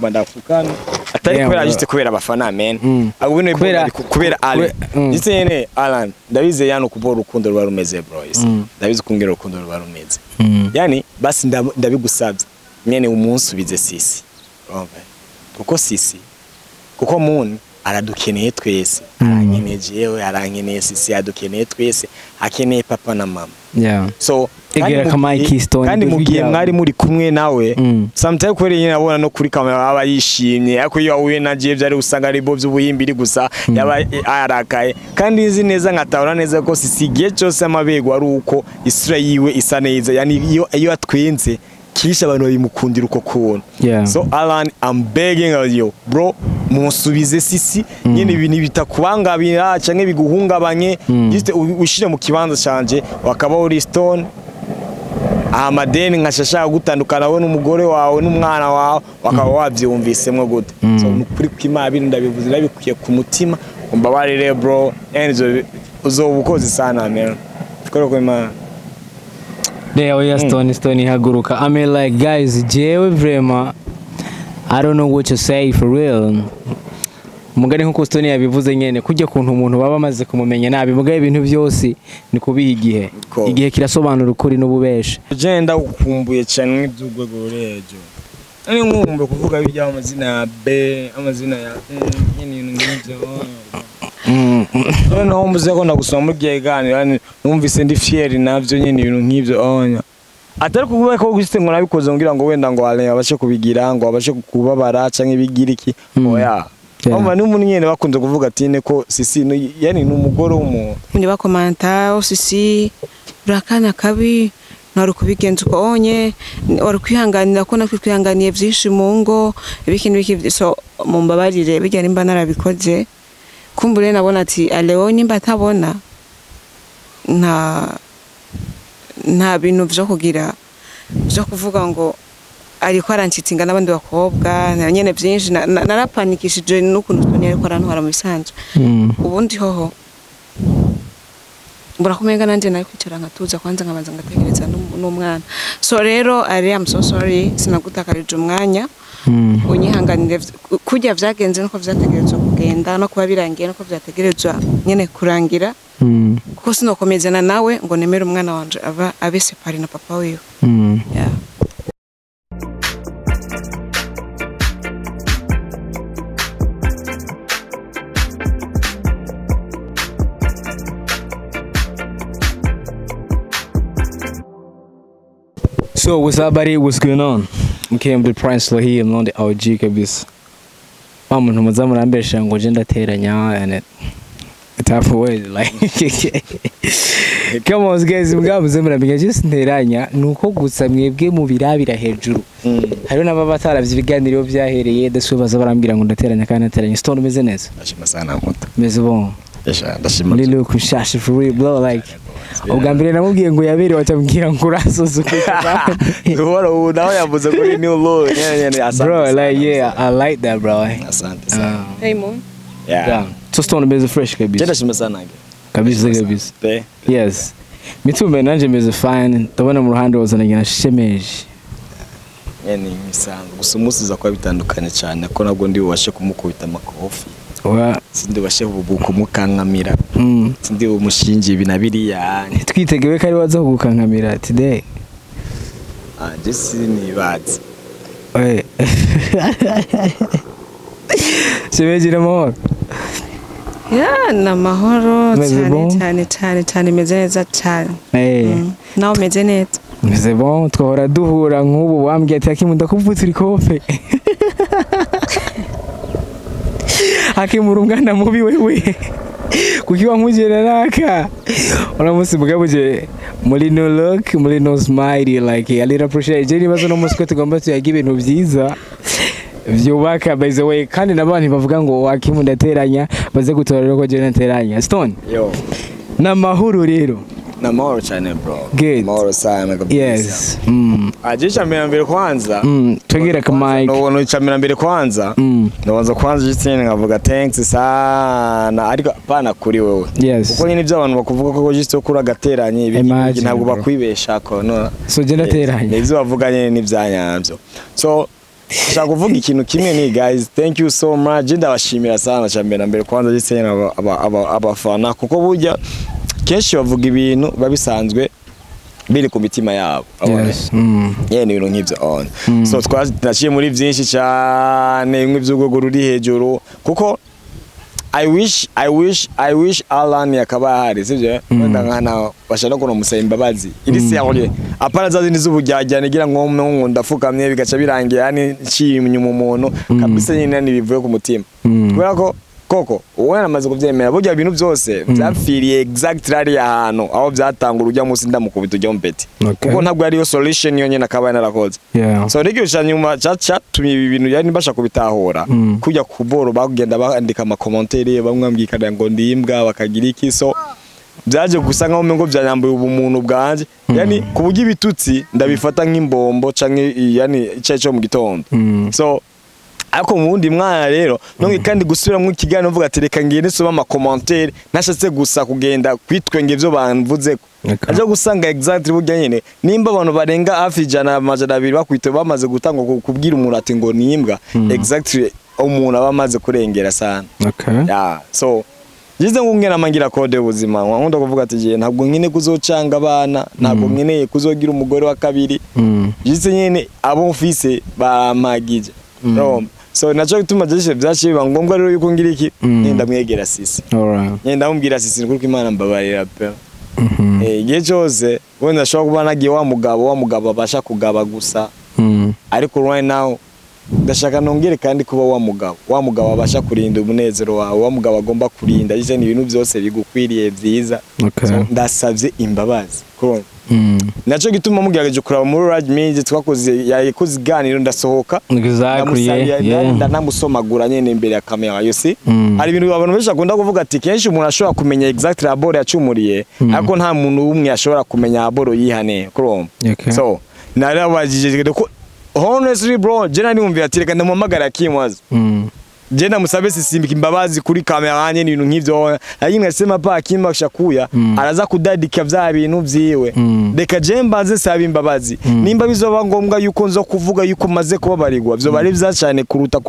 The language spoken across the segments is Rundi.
Ndafukana atari Yeah, kubera bro. juste kubera abafana, man. Ahubwo ni Kubera- kubera Alan. Juste nyene Alan, ndabize yani kuba urukundo ruba rumeze, bro, isi. Ndabizi kungera urukundo ruba rumeze. Yani basi ndabigusabye nyene umunsubize Sisi. Urumva? Kuko Sisi, kuko Moon aradukeneye twese. Arankeneye jewe, arankeneye Sisi, adukeneye twese, akeneye papa na mama. So Egera kandi ka Mike Stone, kandi mu ijwi gihe ryawe. mwari muri kumwe nawe, sometimes kubera nyine abona no kuri kamera aba yishimye, ariko iyo ahuye na jewe byari usanga ari bo by'ubuhimbiri gusa, yaba arakaye. Kandi nzi neza nkatahura neza ko Sisi igihe cyose amabego ari uko isura yiwe isa neza, yani iyo atwenze kisha abantu babimukundira uko kuntu. So Alan, I'm begging you, bro, munsubize Sisi nyine, ibintu bitakubangabira canke biguhungabanye, just ushire mu kibanza canje wakaba uri Stone, amadeni nkashashaka gutandukana wowe n'umugore wawe n'umwana wawe, wakaba wavyumvisemwo gute? So nukuri kw'Imana, bintu ndabivuze ndabikuye ku mutima, umbabarire bro, yani uzoba ukoze sana, man, kuri kw'Imana. Yeah, oya, Stone, Stone haguruka. I mean, like, guys, jewe vraiment I don't know what to say for real. Mugani nkuko Stone yabivuze nyene, kujya kuntu umuntu baba bamaze kumumenya nabi, mugabe ibintu byose ni kubiha igihe. Igihe kirasobanura ukuri n'ububeshe. Je ndagukumbuye cyane nk'iby'urwego ruri hejuru. Nari nkumbuye kuvuga bijya amazina ya B, amazina ya nyine ibintu nk'ibyo. Noneho mvuze ko ndagusoma muri kiganiro, yani numvise ndi fier navyo nyine ibintu nk'ibyo onya. Atari kuvuga ko gusa ngo nabikoze ngira ngo wenda ngo Alain abashe kubigira ngo abashe kubabara canke bigira iki. Oya. Umva, n'umuntu nyene bakunze kuvuga ati ne ko Sisi yani ni umugore w'umuntu. Undi bakomanta: "Sisi urakana kabi, ntwari kubigenza uko onye, wari kwihanganira ko natwe twihanganiye byinshi mu ngo ibiki n'ibiki." So mumbabarire bijya nimba narabikoze, kumbure nabona ati Aleo nimba atabona nta bintu vyo kugira vyo kuvuga ngo ariko aranshitinga n'abandi bakobwa na nyene byinshi, narapanikishije n'ukuntu Tony ariko arantwara mu bisanzwe. Ubundi hoho mbura kumenga nanje nayo kwicara nkatuza kwanza nkabanza ngatekereza n'umwana. So rero ari, I'm so sorry, sinagutakarije umwanya. Unyihanganire, kurya vyagenze nuko vyategerezwa kugenda, no kuba birangiye nuko vyategerezwa nyene kurangira, kuko sinokomezana nawe ngo nemere umwana wanje aba abe séparé na papa wiwe. Yeah. So what's up, buddy? What's going on? I'm the Prince Lahi, I'm not the OG kabisa. Wa muntu muza murambesha ngo je ndateranya and it type of way, like, come on guys, mbwa muze muramenya just nteranya nuko gusa mwebwe mubirabira hejuru. Hariho n'ababa bataravye ibiganiro byahereye ndetse baza barambwira ngo ndateranya kandi ndateranya. Stone, umeze neza? Ndashima sana muto. Meze bon. Esha, ndashima. Muri look nshasha for real, bro, like ubwa mbere namubwiye ngo yaberewe atambwira ngo urasuzugura. Uhora ubu nawe yavuze kuri new look nyene nyene, asante Bro, sana, like, yeah, I like that, bro. Asante sana. Hey Moon. Yeah. Yeah. So Stone, meze fresh Je kabisa. ndashima sana nge. Kabisa kabisa. Pe. Yes. Mitume nanje meze fine. Ndabona mu ruhande wazananye na shemeje. Nyene imisango gusa umunsi uza kuba bitandukanye cyane ko nabwo ndi bubashe kumukubita amakofi. Wa Sindi bubashe kumukankamira. Sindi bumushinge ibi na biriya. Twitegewe ko ari waza kugukankamira today. Ah, je sinibaza. Oye. Shemeje, n'amahoro? Yeah, ni amahoro. Meze Cyane. bon? Cyane cyane cyane, meze neza cyane. Eh. Nawe umeze neza? Meze bon, twahora duhura nk'ubu wambwiye ati: "Hakimu, ndakuvutse ikofe." Hakimu, uri umwana mubi wewe. Kuki wankugera naka? Uno munsi mugabo je muri no look, muri no smile, like I really appreciate. Je nibaza no munsi ko tugomba tuyaga ibintu byiza vyubaka, by the way, kandi n'abantu bavuga ngo Hakimu ndateranya baze gutora rero ko je ndateranya. Stone, Yo. n'amahoro rero? Na mahoro cyane, bro. Good. Mahoro sana kabisa. Yes. Aje chamira mbere kwanza. Twegera ka mic. No, chamira mbere kwanza. Ndabanza kwanza just nyine nkavuga thanks sana, ariko pana kuri wewe. Kuko nyine ibyo abantu bakuvuga ko just kuri agateranye ibi Imagine, ntabwo bro. bakwibesha ko no. So je ndateranya. Ibyo bavuga nyine ni ibyanyabyo. So Nshaka kuvuga ikintu kimwe ni, guys, thank you so much. Ndabashimira sana cyane na mbere kwanza gise abafana, kuko burya kenshi bavuga ibintu biba bisanzwe biri ku mitima yabo. Urabona? Yes. Yeah, ni ibintu nk'ibyo on. So twaciye muri byinshi cyane, bimwe by'urwego ruri hejuru, kuko I wish Alan yakaba ahari, sibyo? Wenda nkana bashaka no kumusaba imbabazi iri sérieux, apana za zindi z'ubujyajya nigira ngo ngo ndafukamye bigaca birangira, yani nciye inyuma umuntu kabisa nyine ni bivuye ku mutima. Kubera ko koko uwo yaramaze kubyemera, burya ibintu byose byapfiriye exactly hariya hantu aho byatanga urujya munsi ndamukubita ujya mpeti. Kuko ntabwo ariyo solution yonyine akaba narakoze. So n'igihe cya nyuma cyatumye ibi bintu yari mbasha kubitahura, kujya ku boro bagenda bandika ama commentaires, bamwe bambwikana ngo ndi imbwa, bakagira iki. So byaje gusa nkaho umengo byanyambuye ubumuntu bwanje, yani ku buryo ibitutsi ndabifata nk'imbombo canke yani icyayi cyo mu gitondo. So ariko mu wundi mwana rero nonge kandi gusubiramo ikiganiro mvuga ati reka ngende nsome ama commentaires, nashatse gusa kugenda kwitwenga ivyo bamvuzeko. Aje gusanga exactly burya nyene nimba abantu barenga hafi 100, 200 bakwite bamaze gutanga kubwira umuntu ati ngo ni imbwa, exactly umuntu aba amaze kurengera sana. Yeah, so jize ngungena mangira code y'ubuzima, nkunda kuvuga ati je ntabwo nkine kuzocanga abana, ntabwo nkeneye kuzogira umugore wa kabiri. Jize nyene abo mfise barampagije. Urumva? So naco gituma jeshe vyaciye biba ngombwa rero yuko ngira iki, ngenda mwegera Sisi. Ngenda mubwira Sisi kuko Imana mbabarira pe. Igihe cyose wenda ashobora kuba nagiye wa mugabo abasha kugaba gusa, ariko right now ndashaka nongere kandi kuba wa mugabo abasha kurinda umunezero wawe, wa mugabo agomba kurinda ije ni ibintu byose bigukwiriye byiza. So, ndasabye imbabazi. Kurumva? Naco gituma mugerageje kuraba muri Raj Media twakoze, yakoze iganiro ndasohoka. Ndamusabira, ndanamusomagura nyene imbere ya kamera, you see? Hari ibintu abantu benshi bakunda kuvuga ati kenshi umuntu ashobora kumenya exactly aboro yacumuriye, ariko nta muntu umwe ashobora kumenya aboro yihane, kurumva? So narabajije ko honestly bro, je nari numvira ati reka ndamuhamagara Kimwaza, je ndamusabe sisimbika imbabazi kuri kamera yanye n'ibintu nk'ivyo, lakini nasema pa Kimba shakuya araza kudadika vya bintu vyiwe. Reka je mbanze saba imbabazi, nimba bizoba ngombwa yuko nzo kuvuga yuko maze kubabarirwa, vyoba ari vyiza cyane kuruta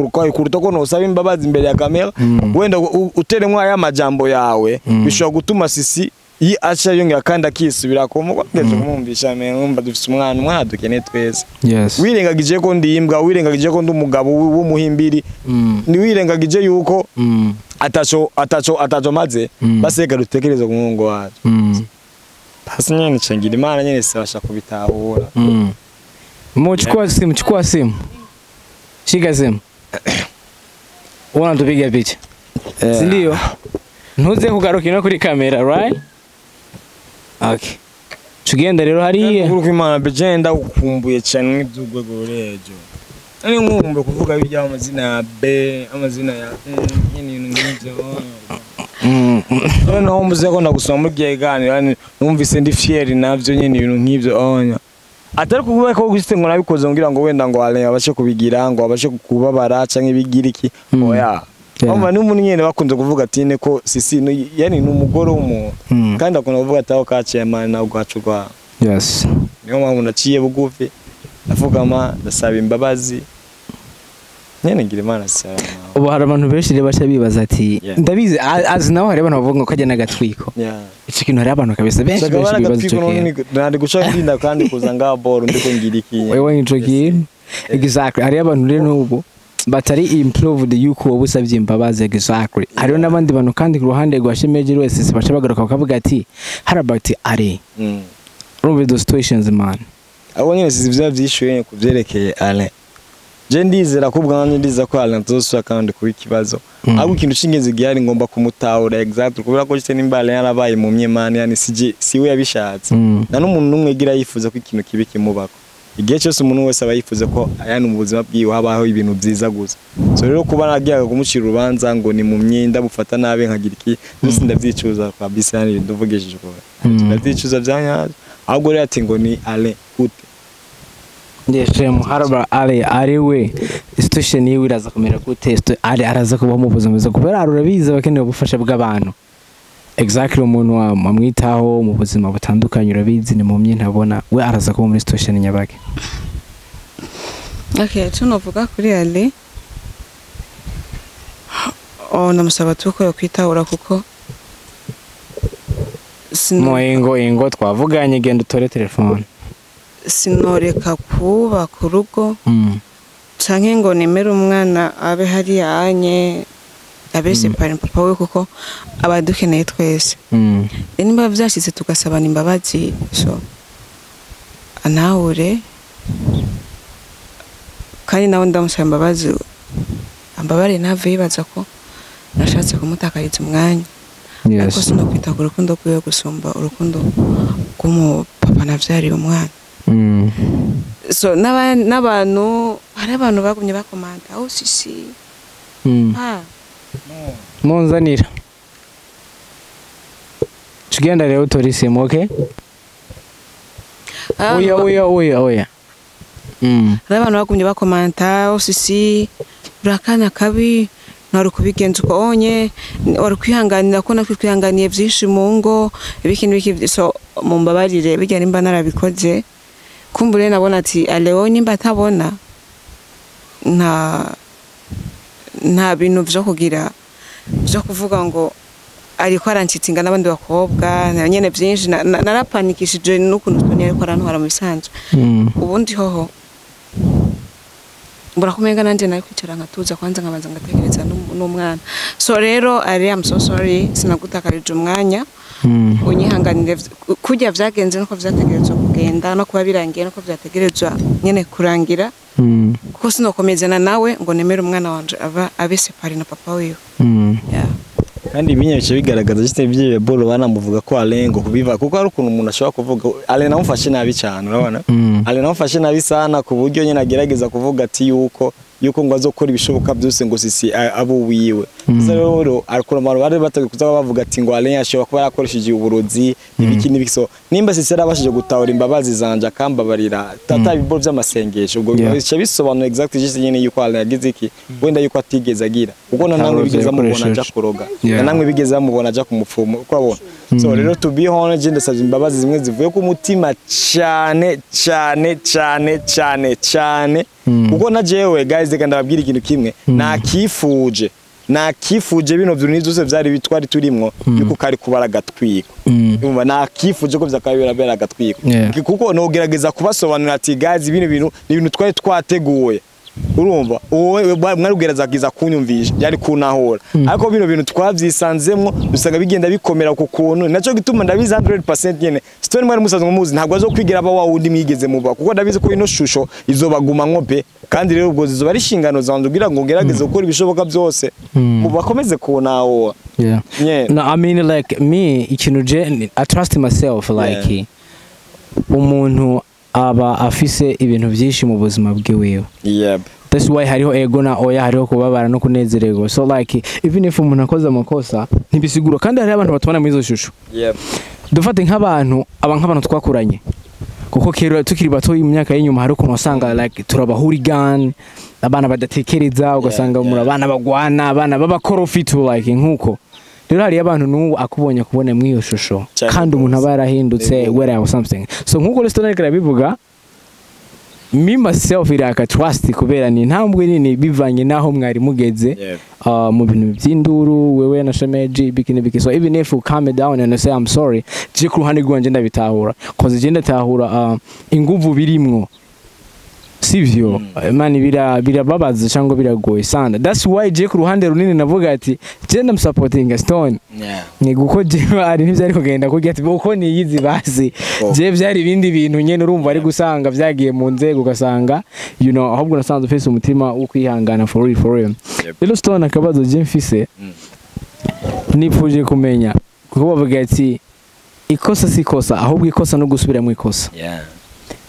ko nosaba imbabazi imbere ya kamera. Wenda uteremwo aya majambo yawe bishobora gutuma Sisi yi aca yongera kandi akisubira ko ngeze kumwumvisha mbe dufise umwana dukeneye twese. Wirengagije ko ndi imbwa, wirengagije ko ndi umugabo w'umuhimbiri, ni wirengagije yuko ataco maze, baseka dutekereza ku muhungu wacu. Basi nyene cengira Imana nyene sibasha kubitahura. Chukua simu, chukua simu. Shika simu. Unatupiga picha. Si ndio? Ntuze kugaruka ino kuri kamera, right? Okay. Tugenda rero hariya. Kuko Imana beje ndagukumbuye cyane nk'iby'urwego ruri hejuru. Nari nkumbuye kuvuga bijya amazina ya B, amazina ya nyene ibintu nk'ivyo. Noneho mbuze ko ndagusoma muri kiganiro, numvise ndi fier navyo nyene ibintu nk'ivyo onya. Atari kuvuga ko gusite ngo nabikoze ngira ngo wenda ngo ale abashe kubigira ngo abashe kubabara canke bigira iki. Oya. Umva n'umuntu nyene bakunze kuvuga ati ne ko Sisi yani ni umugore w'umuntu. Kandi akunda kuvuga ati aho kaciye mani nawe ubwacu rwawe. Niyo mpamvu naciye bugufi, ndafukama, ndasaba imbabazi. Nyene ngira Imana saba. Ubu hari abantu benshi rero baca bibaza ati ndabizi azi naho hari abantu bavuga ngo kajya n'agatwiko. Ico kintu hari abantu kabisa benshi Shaka benshi bibaza ico kintu. Nandi guca ndinda kandi kuza ngaha boro ndiko ngira iki. Wewe ico kintu. Exactly. Hari abantu rero n'ubu batari improved yuko wowe usabye imbabazi, exactly. Hariho n'abandi bantu kandi ku ruhande rwa Shemeji wese baca bagaruka bakavuga ati harabati ari urumva those situations, man. Abo nyene sizi vya vyishuye ku vyerekeye Alain. Je ndizera ko ubwanjye ndizera ko Alain tuzosubira kandi kuba ikibazo. Ahubwo ikintu c'ingenzi gihari ngomba kumutahura exact, kubera ko jye nimba Alain yarabaye mu myemani, yani sije siwe yabishatse. Nta n'umuntu n'umwe agira yifuza ko ikintu kibi kimubako. Igihe cyose umuntu wese aba yifuza ko yani mu buzima bwiwe habaho ibintu byiza gusa. So rero kuba nagiye kumucira urubanza ngo ni mu myenda mufata nabi nkagira iki, byose ndavyicuza kabisa, yani nduvugishije ukuri. Ndavyicuza byanyavyo. Ahubwo rero ati ngo ni Alain gute? Ndeshemu haraba ari we situation yiwe iraza kumera gute, ari araza kubaho mu buzima bwiza, kubera urabizi abakeneye ubufasha bw'abantu, exactly umuntu amwitaho mu buzima butandukanye, urabizi ni mumye ntabona, we araza kuba muri situation nyabake? Okay, icyo navuga kuri Ale, oh, ndamusaba tuko yo kwitahura kuko Mo ingo twavuganye, genda utore telefone. Sinoreka kubaka urugo canke ngo nemere umwana abe hariya anye abe séparé papa we, kuko aba dukeneye twese. Rero nimba vyashitse tugasabana imbabazi, so anahure, kandi nawe ndamusaba imbabazi, ambabare, ntave yibaza ko nashatse kumutakariza umwanya, ariko sinokwita ku rukundo rwiwe gusumba urukundo rw'umupapa navyariye umwana. So n'abantu, hari abantu bagumye bakomanda, oh sisi ah. Munzanira, tugenda rero utore isimu, okay? Oya, oya, oya, oya. Hari abantu bagumye bakomanta, oh sisi urakana kabi, ntwari kubigenza uko onye, wari kwihanganira ko natwe twihanganiye byinshi mu ngo, ibiki n'ibiki. So mumbabarire bijya nimba narabikoze. Kumbure nabona ati aleo nimba atabona nta bintu vyo kugira vyo kuvuga ngo ariko aranshitinga n'abandi bakobwa na nyene byinshi, narapanikishije n'ukuntu Tony ariko arantwara mu bisanzwe. Ubundi hoho mbura kumenga nanje nari kwicara nkatuza kwanza, nkabanza ngatekereza n'umwana. So rero ari, I'm so sorry, sinagutakarije umwanya. Unyihanganire, kurya vyagenze nuko vyategerezwa kugenda, no kuba birangiye nuko vyategerezwa nyene kurangira, kuko sinokomezana nawe ngo nemere umwana wanje aba abe séparé na papa wiwe. Yeah. Kandi ibinya bice bigaragaza juste ibyo bolo banamuvuga ko alengo kubiva, kuko hari ukuntu umuntu ashobora kuvuga Ale namufashe nabi cyane, urabona. Ale namufashe nabi sana, ku buryo nyine agerageza kuvuga ati yuko ngo azokora ibishoboka byose ngo sisi abo wiwe. Gusa rero arikura abantu bari batagiye kuza bavuga ati ngo Ale ashobora kuba yarakoresheje uburozi, ibiki n'ibiki. So nimba sisi yarabashije gutahura imbabazi zanje akambabarira tata ibiboro by'amasengesho, ubwo bice bisobanura exact juste nyine yuko Ale yagize iki, wenda yuko atigeze agira kuko na namwe Ataroze bigeze mubona aja yakoresheje. kuroga, na namwe bigeze bamubona aja kumupfumu, uko urabona. So rero, to be honest, je ndasabye imbabazi zimwe zivuye ku mutima cyane cyane cyane cyane cyane, kuko na jewe guys, reka ndababwira ikintu kimwe, nakifuje bino bintu byose vyari bitwari turimwo yuko kari kubara agatwiko. Umva, nakifuje ko vyakabaye birabera agatwiko, kuko nogerageza kubasobanurira ati guys, bino bintu ni ibintu twari twateguye, urumva, wowe mwari kugerageza kunyumvisha yari kunahura, ariko bino bintu twavyisanzemwo usanga bigenda bikomera ku kuntu. Naco gituma ndabizi 100% nyene story mwari musanzwe muzi ntabwo azokwigira aba wa wundi mwigeze muba, kuko ndabizi ko ino shusho izobagumamwo pe. Kandi rero ubwo zizoba ari inshingano zanje kugira ngo ngerageze gukora ibishoboka byose mu bakomeze kunahura. Nyene. No, I mean, like me, ikintu je I trust myself, like umuntu aba afise ibintu byinshi mu buzima bwiwiwe. That's why hariho ego na oya, hariho kubabara no kunezererwa. So like even if umuntu akoze amakosa ntibisigura, kandi hariho abantu batubona muri izo shusho. Dufate nk'abantu aba nk'abantu twakuranye, kuko kera tukiri bato mu myaka y'inyuma hari ukuntu wasanga like turaba hooligan, abana badatekereza, ugasanga muri abana bagwana, abana b'abakorofi tu, like nkuko rero hariyo abantu n'ubu akubonye kubona muri iyo shusho, Cyane kandi umuntu rwose. aba yarahindutse where or something. So nkuko Leston ariko arabivuga, me myself iraka trust, kubera ni intambwe nini bivanye naho mwari mugeze mu bintu by'induru wewe na Shemeji, biki n'ibiki. So even if you calm it down and say I'm sorry, je ku ruhande rwanje ndabitahura, cause je ndatahura inguvu birimwo, sivyo? Man, birababaza cyangwa biragoye sana. That's why je ku ruhande runini navuga ati je ndamusupportinga Stone, ni guko je ari ntivyari kugenda kurya ati uko niyizi basi. Je vyari ibindi bintu nyene, urumva, ari gusanga vyagiye mu nzego, ugasanga ahubwo nasanze ufise umutima wo kwihangana, for real, for real. Rero Stone, akabazo je mfise, nipfuje kumenya, kuko bavuga ati ikosa si ikosa, ahubwo ikosa no gusubira mu ikosa.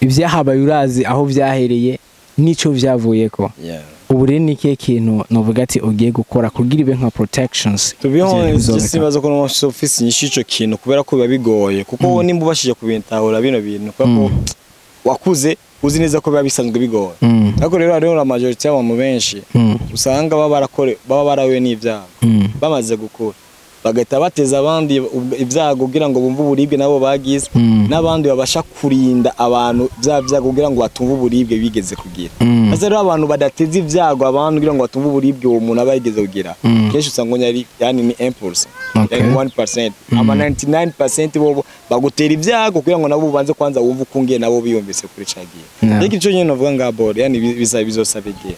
Ibyahabaye urazi aho vyahereye n'ico vyavuyeko. Ubu rero ni ikihe kintu novuga ati ugiye gukora kugira ibe nka protections? To be honest, Bizobeka. sibaza ko no office nyinshi ico kintu, kubera ko biba bigoye, kuko wowe nimba ubashije kubintahura bino bintu, kubera ko wakuze uzi neza ko biba bisanzwe bigoye. Ariko rero hariho la majorité y'abantu benshi usanga baba barakore, baba barahuye n'ibyaha bamaze gukura. Bagahita bateza abandi ibyago kugira ngo bumve uburibwe nabo bagize, n'abandi babasha kurinda abantu bya byago kugira ngo batumve uburibwe bigeze kugira. Maze rero abantu badateza ibyago abantu kugira ngo batumve uburibwe uwo muntu aba yigeze kugira, kenshi usanga ari, yani, ni 1%, yani 1%. Ama 99% bo bagutera ibyago kugira ngo nabo ubanze kwanza wumve ukungiye nabo biyumvise kuri ca gihe. Ariko ico nyene novuga nga bro, yani bizosaba igihe.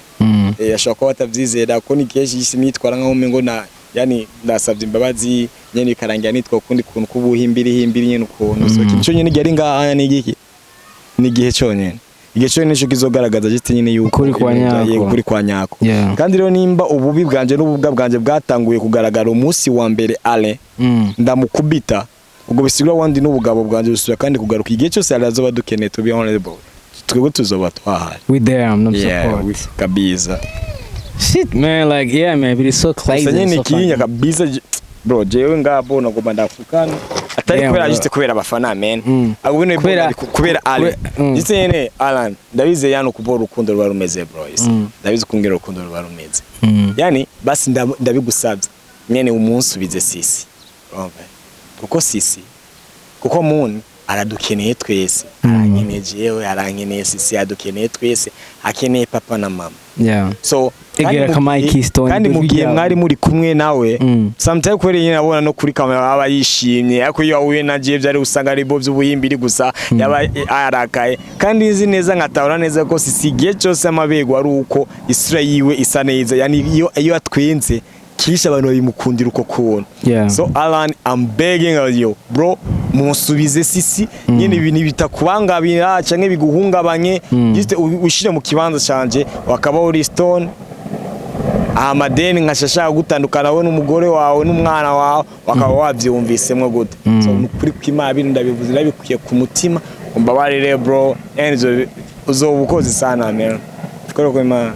Ashobora kuba batavyizera ko ni kenshi isi nitwara nkaho umengo na, yani, ndasabye imbabazi nyene, bikarangira nitwa ukundi kuntu kubuhimbiri himbiri nyene ukuntu. So ikintu nyene gari ngaha ni igiki? Ni igihe cyonyene. Igihe cyonyene nico kizogaragaza just nyene yuko Ukuri kwa ibintu nyako. Yego, ukuri kwa nyako. Kandi rero nimba ububi bwanje n'ububwa bwanje bwatanguye kugaragara umunsi wa mbere ale ndamukubita, ubwo bisigura wandi n'ubugabo bwanje busubira kandi kugaruka igihe cyose ale azoba dukeneye. To be honest, bro, twebwe tuzoba twahari. We there, I'm not support. Kabisa. Shit, man, like, yeah, man, but it's so crazy. Gusa nyene so funny. ikinya kabisa, bro, jewe ngabo nagomba ndafukana atari Yeah, kubera bro. juste kubera abafana, man. Ahubwo ni kubera Ale. Juste nyene Alan ndabize, yani kuba urukundo ruba rumeze, bro, isi. Ndabizi kungera urukundo ruba rumeze. Yani basi ndabigusabye nyene umunsubize sisi. Urumva? Kuko sisi, kuko Moon aradukeneye twese. Arankeneye jewe, arankeneye sisi, adukeneye twese, akeneye papa na mama. So Egera kandi ka mu Mike Stone, kandi mu ijwi gihe ryawe. mwari muri kumwe nawe, sometimes kubera nyine abona no kuri kamera aba yishimye, ariko iyo ahuye na jewe byari usanga ari bo by'ubuhimbiri gusa, yaba arakaye. Kandi nzi neza nkatahura neza ko sisi igihe cyose amabego ari uko isura yiwe isa neza, yani iyo atwenze kisha abantu babimukundira uko kuntu. So Alan, I'm begging you, bro, munsubize sisi nyine. Ibintu bitakubangabira canke biguhungabanye, just ushire mu kibanza canje, wakaba uri Stone, amadeni nkashashaka gutandukana wowe n'umugore wawe n'umwana wawe, wakaba wavyumvisemwo gute? So nukuri kw'Imana, bintu ndabivuze ndabikwiye ku mutima, umbabarire, bro, and uzoba ukoze sana, man, kuri kw'Imana.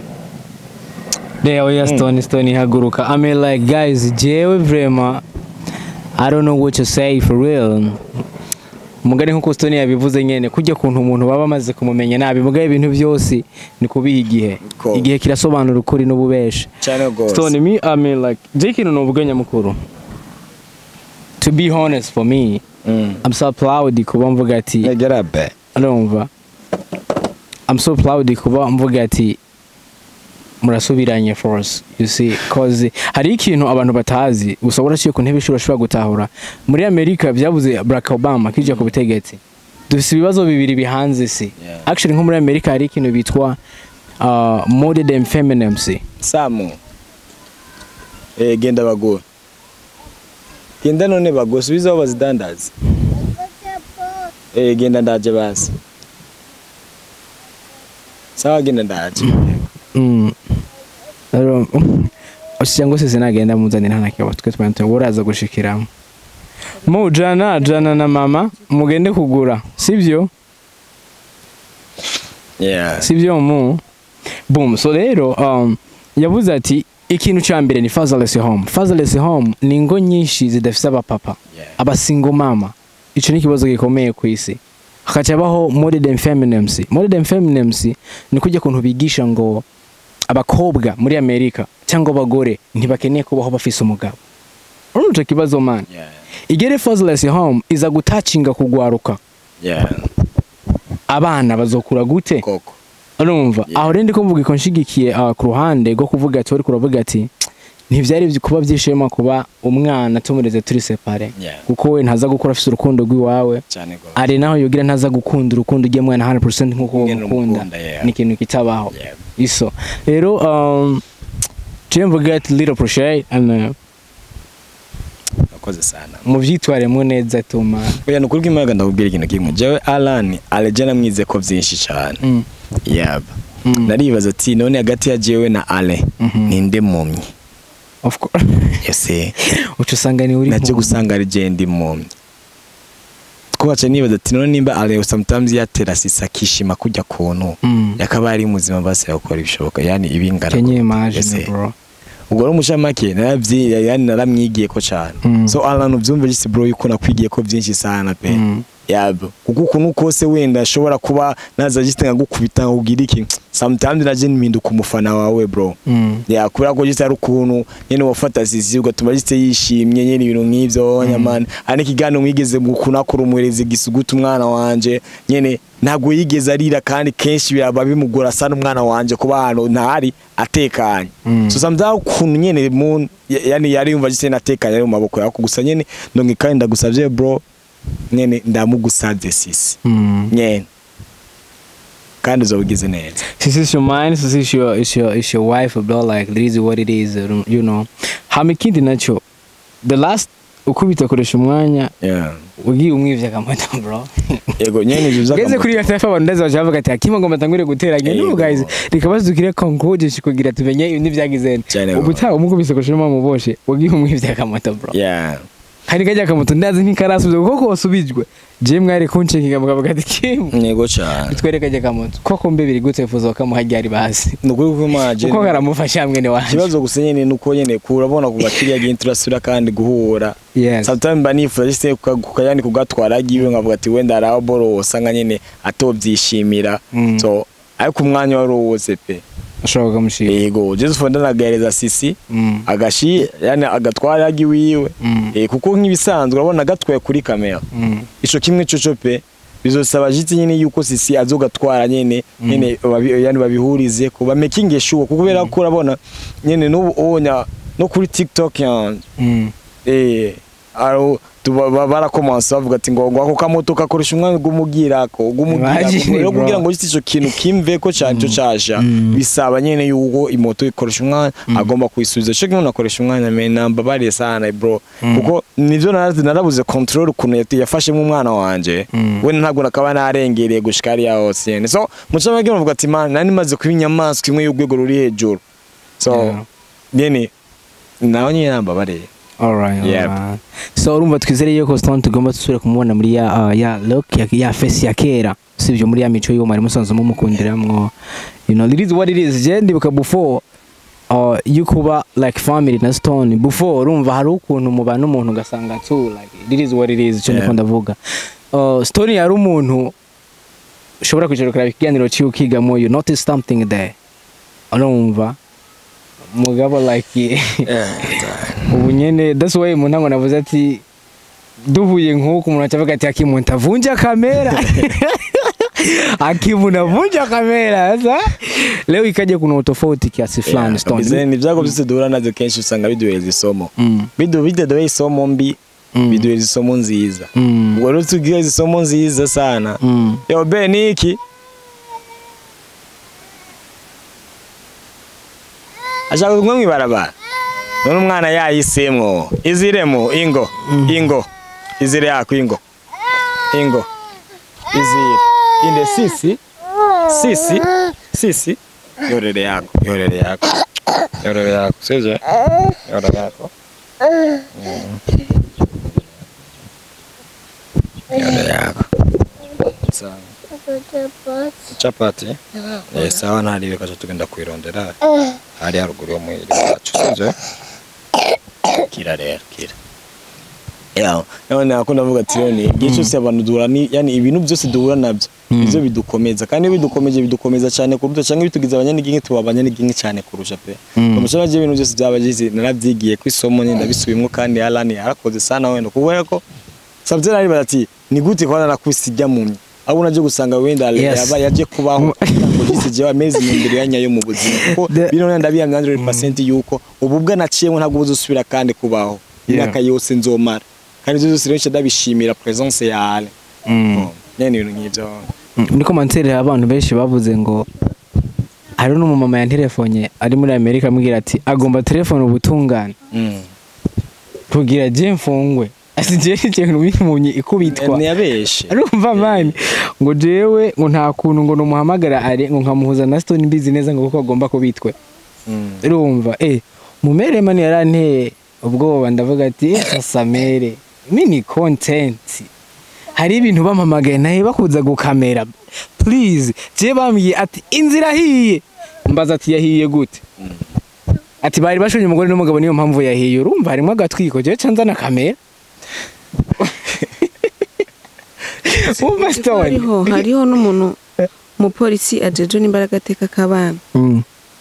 Yeah, oya, Stone, Stone haguruka. I mean, like, guys, jewe vraiment I don't know what to say for real. Mugani nkuko Stone yabivuze nyene, kujya kuntu umuntu baba bamaze kumumenya nabi, mugabe ibintu byose ni kubiha igihe. Ko. Igihe kirasobanura ukuri n'ububeshe. Cyane gose. Stone, me, I mean, like, je ikintu novuga nyamukuru. To be honest, for me, I'm so proud kuba mvuga ati Negera be. Urumva, I'm so proud kuba mvuga ati murasubiranye force, you see, cause hari ikintu abantu batazi gusa waraciye ku ntebe ishuri urashobora gutahura. Muri Amerika byabuze Barack Obama kija ku butegetsi, dufise ibibazo bibiri bihanze isi. Actually, nko muri Amerika hari ikintu bitwa modern feminism. Samu, genda bagura, genda none bagura, subiza aho bazidandaza. Genda, ndaje basi. Sawa, genda, ndaje. Rero cyangwa se sinagenda muzanira nta kibazo, twe twante uraza gushikiramo mu jana jana na mama mugende kugura, sibyo? Yeah. Sibyo mu boom. So rero yavuze ati ikintu cya mbere ni fatherless home. Fatherless home ni ingo nyinshi zidafise abapapa, aba single mama. Ico ni ikibazo gikomeye ku isi. Hakacabaho modern feminism. Modern feminism ni kujya kuntu bigisha ngo abakobwa muri Amerika cyangwa abagore ntibakeneye kubaho bafise umugabo. Urumva ico kibazo, man? Yeah. Igere fatherless home iza gutacinga kugwaruka. Abana bazokura gute? Koko. Urumva? Yeah. Aho rero ndiko mvuga iko nshigikiye ku ruhande rwo kuvuga ati uri kuravuga ati ntivyari kuba byishema kuba umwana tumureze turi séparé, kuko we ntaza gukura afise urukundo rw'iwawe. Cyane gose. Ari naho yogira ntaza gukunda urukundo ujye mwana 100% nkuko Ingene umukunda. umukunda, yeah. Ni ikintu kitabaho. Iso rero je mvuga ati little appreciate and Wakoze sana. Muvyitwaremo neza tuma. Oya, nukuri kw'Imana, ndakubwira ikintu kimwe. Jewe Alan Aleje namwize ko vyinshi cyane. Yaba naribaza ati none hagati ya jewe na Ale ninde mumyi? Of course. Ese uca usanga ni uri naje impumyi. Gusanga ari je ndi mumyi. Twaca nibaza ati none nimba Ale sometimes yatera sisa akishima kujya kuntu, yakaba ari muzima, basi yakora ibishoboka, yani ibingana. Can you imagine, Ese, bro? Ubwo rero umushamake naravyi, yani naramwigiye ko cyane. So Alan, uvyumve just, bro, yuko nakwigiye ko byinshi sana pe. Yabo, kuko ukuntu kose wenda ashobora kuba naza just nkagukubita nkubwira iki. Sometimes naje mpinduka umufana wawe, bro. Yeah, kubera ko gisa ari ukuntu nyene wafata Sisi ugatuma gise yishimye nyene, ibintu nk'ivyo nyamana. Hari ikiganiro mwigeze kunakora, umuhereza igisuguti umwana wanje nyene, ntabwo yigeze arira, kandi kenshi biraba bimugora sana umwana wanje kuba ahantu ntari atekanye. So sometimes ukuntu nyene mu yani yari yumva gise natekanye ari mu maboko yako gusa nyene. Ndonke kandi ndagusavye, bro, nyene ndamugusavye Sisi nyene, kandi uzobigize neza. This is your mind, this is your wife, bro. Like, this is what it is. Hama ikindi naco, the last ukubita koresha umwanya ugiye umwivye akamata, bro. Yego nyene, ivyo Ngeze kuri iyo tafa, abantu ndazi bavuga ati Akima ngo matangure guteranya. No guys, reka bazukire conclude kugira tumenye ibintu vyagize. Cyane. Ubutaha umukubise koresha muboshe ugiye umwivye akamata, bro. Kandi kajya akamoto ndazi ntikarasubizwa, kuko kosubijwe je mwari kuncekinga mukavuga ati Kim, Yego cyane. twereke kajya akamoto koko mbe biri gute fuza kamuha ryari basi? Nukuri ko maje Kuko karamufasha mwene wanje. Ikibazo gusa nyene nuko nyene kurabona kuva kiriya gihe turasubira kandi guhura. Sometimes mba nifuza just kukayani kugatwara agiwe, nkavuga ati wenda araho boro usanga nyene atovyishimira. So ariko umwanya wari wose pe. Ashobora kukamushira. Yego, Joseph ndanagahereza Sisi agashi yani agatwara agiwiwe. Kuko nk'ibisanzwe urabona agatwaye kuri kamera, ico kimwe coco pe bizosaba jiti nyene yuko Sisi azogatwara nyene yani babihurize ko ba making sure, kuko kubera ko urabona nyene n'ubu onya no kuri TikTok yanje aro barakomansa bavuga ati ngo ako kamoto kakoresha umwanya gumugirako gumugirako. Imagine, Rero bro. kugira ngo ico kintu kimve ko cyane cyo casha, bisaba nyene yuko imoto ikoresha umwanya agomba kuyisubiza. Cyo kimwe nakoresha umwanya me namba bari sana, bro, kuko nivyo narabuze control ukuntu yafashemo umwana wanje. We ntabwo nakaba narengereye gushika hariya hose nyene. So mucamake bavuga ati man, nari maze kuba inyamaswa imwe y'urwego ruri hejuru. So nyene naho nyene namba bari. Alright, Yep. alright. So urumva twizere yuko Stone tugomba dusubire kumubona muri ya look ya face ya kera, sivyo? Muri ya mico y'uwo mwari musanzwe mumukundiramwo. It is what it is. Je ndibuka before yukuba like family na Stone before, urumva hari ukuntu mubana umuntu ugasanga tu like it is what it is. Cyo ndiko ndavuga. Stone yari umuntu ushobora kwicara ukaraba ikiganiro ciwe ukigamo, you notice something there. Urumva mugabo like ubu nyene, that's why mu ntango navuze ati duhuye nk'uku umuntu acavuga ati Akimu ntavunja kamera, Akimu navunja kamera. Sasa leo ikaja kuna utofauti kiasi fulani, Stone. Kabisa, ni ibyago byose duhura navyo kenshi usanga biduhereza isomo. Biduhereza isomo mbi, biduhereza isomo nziza. Ubwo rero tugize isomo nziza sana. Yo be niki ashaka kumwe mwibarabara none umwana yayisemwo iziremo ingo ingo izire yako ingo ingo izire inde sisi sisi sisi yorere yako yorere yako yorere yako sivyo yorere yako. Yorere yako sawa. Chapati sawa, ntaribe kaca tugenda kwirondera hari haruguru yo muhira iwacu, sivyo? Kira rero kira. Yeah, none akunda avuga ati rero ni igihe cyose abantu duhura ni yani ibintu byose duhura nabyo nivyo bidukomeza, kandi iyo bidukomeje bidukomeza cyane kurusha, cyangwa bitugize abanyanigenge tuba abanyanigenge cyane kurusha pe. Umushaka ibintu byose byabagize naravyigiye ku isomo nyine ndabisubimwo, kandi Alan yarakoze sana wenda kubera ko savye nari ati ni gute kwana nakusijya mumye abo naje gusanga wenda yaba yaje kubaho kugira ngo gise jewe amezi imbere ya nyayo mu buzima, kuko bino ndabihamya 100% yuko ubu bwa naciyemo ntabwo buzosubira kandi kubaho imyaka yose nzomara, kandi ibyo byose rero ndabishimira presence ya Ale. Nyene ibintu nk'ivyo. Muri commentaire abantu benshi bavuze ngo hari n'umumama yanterefonye ari muri Amerika ambwira ati agomba telefone ubutungane kugira je mfungwe, ati je ikintu bimunye ikubitwa. Ntiyabeshe. Arumva man ngo jewe ngo nta kuntu ngo numuhamagara ari ngo nkamuhuza na Stone mbizi neza ngo kuko agomba kubitwe. Urumva mumere man yaranteye ubwoba, ndavuga ati sasa mere mini content hari ibintu bampamagaye naye bakuza gukamera, please je bambwiye ati inzira ahiye, mbaza ati yahiye gute? Ati bari bashonye umugore n'umugabo niyo mpamvu yahiye. Urumva harimo agatwiko, je canzana kamera. Umva Stone. Hariho n'umuntu Umupolisi ajeje n'imbaraga ateka k'abana,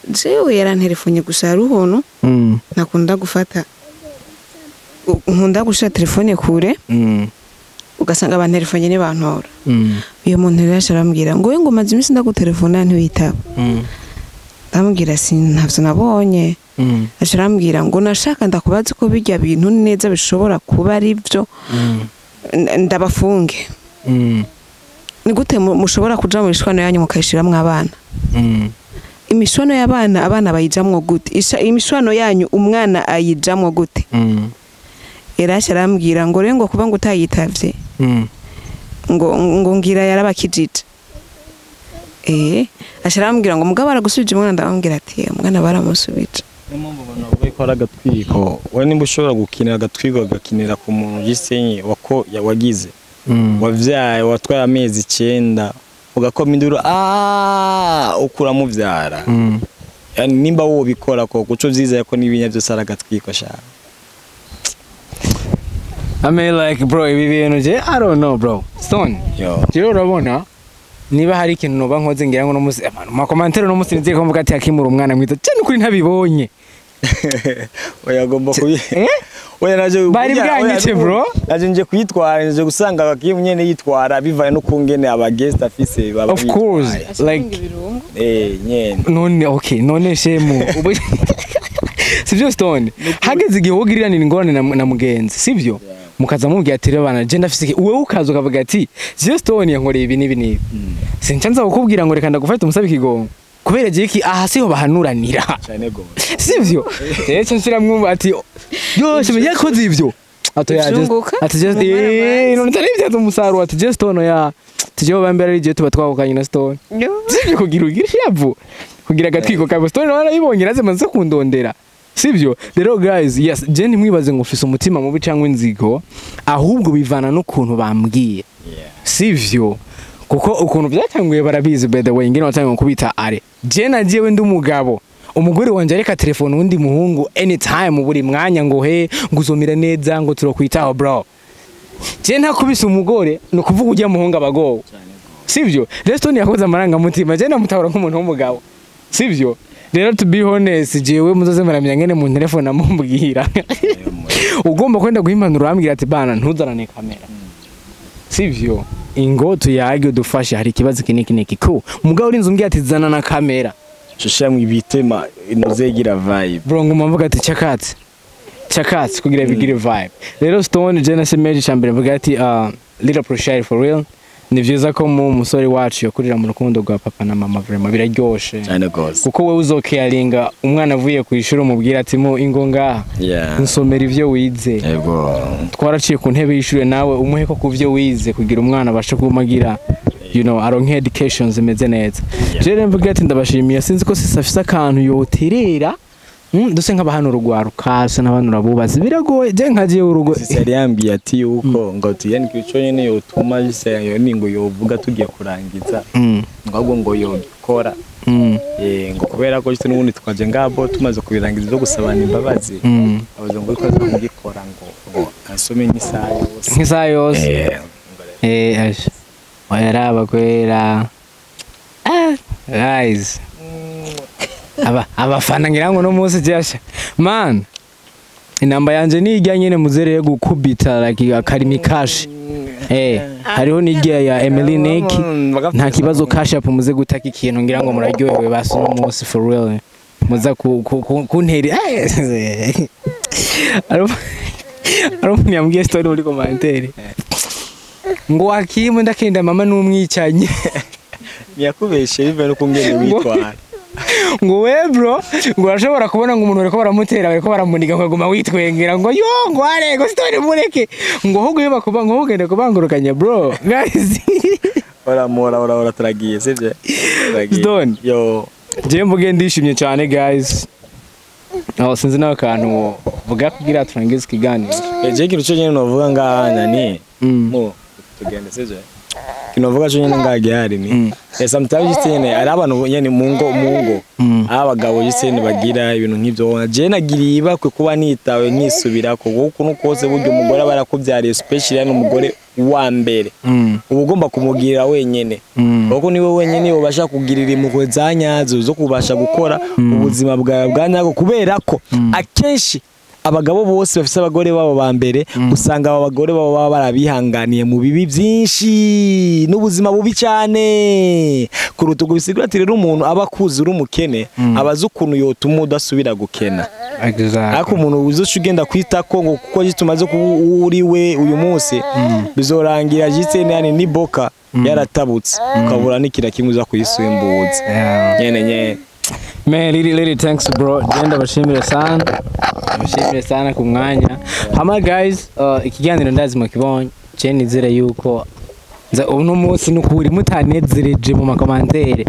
jewe yaranterefonye gusa hari ukuntu ntakunda gufata, nkunda gushira telefone kure, ugasanga abanterefonye nibantora. Uyo muntu rero aca arambwira ngo we, ngo maze iminsi ndagutelefona ntiwitaba. Ndamubwira si ntavyo nabonye. Aca arambwira ngo nashaka ndakubaza ko bijya bintu neza bishobora kuba ari byo, ndabafunge. Ni gute mushobora kuja mu mishwano yanyu mukayishiramwo abana? Imishwano y'abana, abana bayijamwo gute? Imishwano yanyu umwana ayijamwo gute? Erasha arambwira ngo rero ngo kuba ngo utayitavye, ngo ngira yarabakijije. Aca arambwira ngo mugabo aragusubije umwana. Ndamubwira ati umwana baramusubije. Niyo mpamvu abantu bavuga ko ari agatwiko. Wowe nimba ushobora gukinira agatwiko, ugakinira ku muntu gisenyi wako wagize, wavyaye, watwaye amezi 9, ugakoma induru ukuramuvyara. Yani nimba wobikora koko, uco vyiza ko n'ibinya byose ari agatwiko sha. I mean, like, bro, ibi bintu je I don't know, bro. Stone. Yo. Rero urabona niba hari ikintu noba nkoze, ngira ngo no musi ma commentaire no musi nziye ko mvuga ati akimura umwana mwiza cyane, ukuri ntabibonye. Oya, agomba kubi Eh? Oya, naje Bari bwanyice, bro. Naje nje kuyitwara, nje gusanga abakiye nyene yitwara bivaye no kungene aba guest afise baba Of course. bitwaye. Like Nyene. None okay, none shemu sivyo Stone, hageze igihe wogiriranira ingorane na mugenzi, sivyo, mukaza mubwira ati rero bana je ndafise iki, wewe ukaza ukavuga ati je Stone yankoreye ibi n'ibi n'ibi, sinca nza kukubwira ngo reka ndagufate umusabe ikigongo kubera je iki, aha siho bahanuranira. Cyane gose. Sivyo, rero nca nshiramwo ati yose yakoze ivyo ati ya just Ivyunguka, ati just umumara none tari byaza umusaruro, ati je Stone ya tujye bambere ari je tuba twahukanye na Stone, sivyo, kugira ugira ishavu, kugira agatwiko kawe, Stone nawe arayibonye naze maze kundondera, sivyo. Rero guys, yes, je ntimwibaze ngo ufise umutima mubi cyangwa inzigo, ahubwo bivana n'ukuntu bambwiye. Sivyo, kuko ukuntu byatanguye barabizi. By the way, ngene watanguye kubita are je nagiyewe ndi umugabo, umugore wanje areka telefone undi muhungu anytime, buri mwanya, ngo he, ngo uzomira neza, ngo turokwitaho. Bro, je ntakubise umugore, ni ukuvuga ujya muhungu abagowe, sivyo. Rero Stone yakoze amarangamutima, je namutabara nk'umuntu w'umugabo, sivyo. Rero to be honest, jewe muzoze muramenya ngene mu telefone amubwira ugomba kwenda guha impanuro, ambwira ati bana ntuzarane kamera, sivyo, ingo tuyage udufashe, hari ikibazo iki n'iki n'iki ko mugabo urinze umbwira ati zana na kamera. Shushira ibitema inozegira vibe. Bro, nguma mvuga ati chakatsi chakatsi kugira bigire vibe. Rero Stone, je na semeje cyambere mvuga ati little appreciate for real. Ni vyiza ko mu musore wacu yakurira mu rukundo rwa papa na mama, vraiment biraryoshe. Cyane gose. Kuko wewe uzokeyaringa umwana avuye ku ishuri, umubwira ati mu ingo ngaha nsomera ivyo wize. Yego. Twaraciye ku ntebe y'ishure, nawe umuhe ko kuvyo wize kugira umwana abashe kumagira aronke education zimeze neza. Je rero mvuga ati ndabashimiye, sinzi ko sisi afise akantu yoterera. Duse nk'abahanura urwaruka, se n'abahanura abubatsi, biragoye, je nkagiye urugo. Sisi yari yambwiye ati yuko ngo tuyeni ico nyene yotuma jise yo ni ngo yovuga tugiye kurangiza, ngo ahubwo ngo yokora, ngo kubera ko jise n'ubundi twaje ngabo tumaze kubirangiza byo gusabana imbabazi, abaze ngo twaze kugikora ngo ansome nk'isaha yose. Nk'isaha yose. Asha oyaraba kwera. Ah, guys, aba abafana ngira ngo no munsi jasha man, inamba yanje ni ijya nyene muzereye gukubita like akarimi cash. Hariho n'ijya ya Emily Nick, nta kibazo, cash up muze gutaka ikintu, ngira ngo muraryohewe basi no munsi for real muza kuntera. Ari yambwiye story muri commentaire ngo akimu ndakenda mama n'umwicanyi. Ntiyakubeshe, bivuye no kungene witwara. Ngo we bro, ngo urashobora kubona ngo umuntu bariko baramutera, bariko baramuniga, ngo aguma witwengera, ngo yo, ngo arego story mureke, ngo ahubwo iyo bakuba ngo ugende kubangurukanya, bro, guys. Ora ora ora, turagiye, sivyo? Turagiye. Stone. Yo. Jewe mvuge ndishimye cyane, guys. Aho sinzi nawe akantu vuga kugira turangize ikiganiro. Je ikintu cyo nyene novuga ngaha nani, mo tugende, sivyo? Ikintu novuga cyo nyene ngaha gihari ni sometimes just nyene ari abantu nyene mu ngo abagabo just nyene bagira ibintu nk'ivyo. Je nagiriye ibakwe kuba nitawe nkisubirako, kuko ukuntu kose burya umugore aba yarakuvyariye, especially hano umugore. wa mbere, uba ugomba kumugirira wenyene, kuko niwe wenyene ubasha kugirira impuhwe za nyazo zo kubasha gukora ubuzima bwawe bwa nyabwo, kubera ko akenshi abagabo bose bafise abagore babo ba mbere, usanga abo bagore babo baba barabihanganiye mu bibi byinshi n'ubuzima bubi cyane kuruta ubwo. Bisigura ati rero umuntu aba akuzi uri umukene, aba azi ukuntu yotuma udasubira gukena. Ariko umuntu uzoca ugenda kwita ko ngo kuko tumaze kuba uri we uyu munsi, bizorangira jitse nani ni boka yaratabutse, ukabura n'ikira kimwe uza kuyisimbuza. Nyene nyene. Man, really, really thanks, bro. Genda bashimire sana. Bashimire sana ku mwanya. Hama guys, ikiganiro ndazi mukibonye. Je nizere yuko nza uno munsi nukuri mutanezereje mu ma commentaires.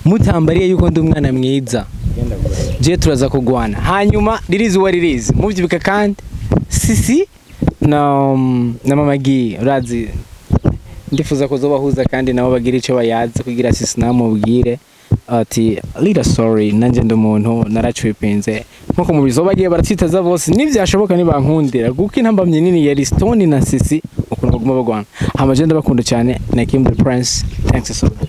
Mutambariye yuko ndi umwana mwiza. Je turaza kugwana. Hanyuma ririzi wa ririzi. Muvyibuka kandi Sisi na Mama Gi, urazi ndifuza kuzobahuza kandi nabo bagira ico bayazi, kugira Sisi namubwire ati lira sorry, nanjye ndi umuntu, naracwipinze nkuko mu bizo bagiye baratsitaza bose. Nivyashoboka nibankundira, kuko intambamye nini yari Stone na Sisi, ukuntu baguma bagwana. Hama je ndabakunda cyane na Kim the Prince. Thanks so much.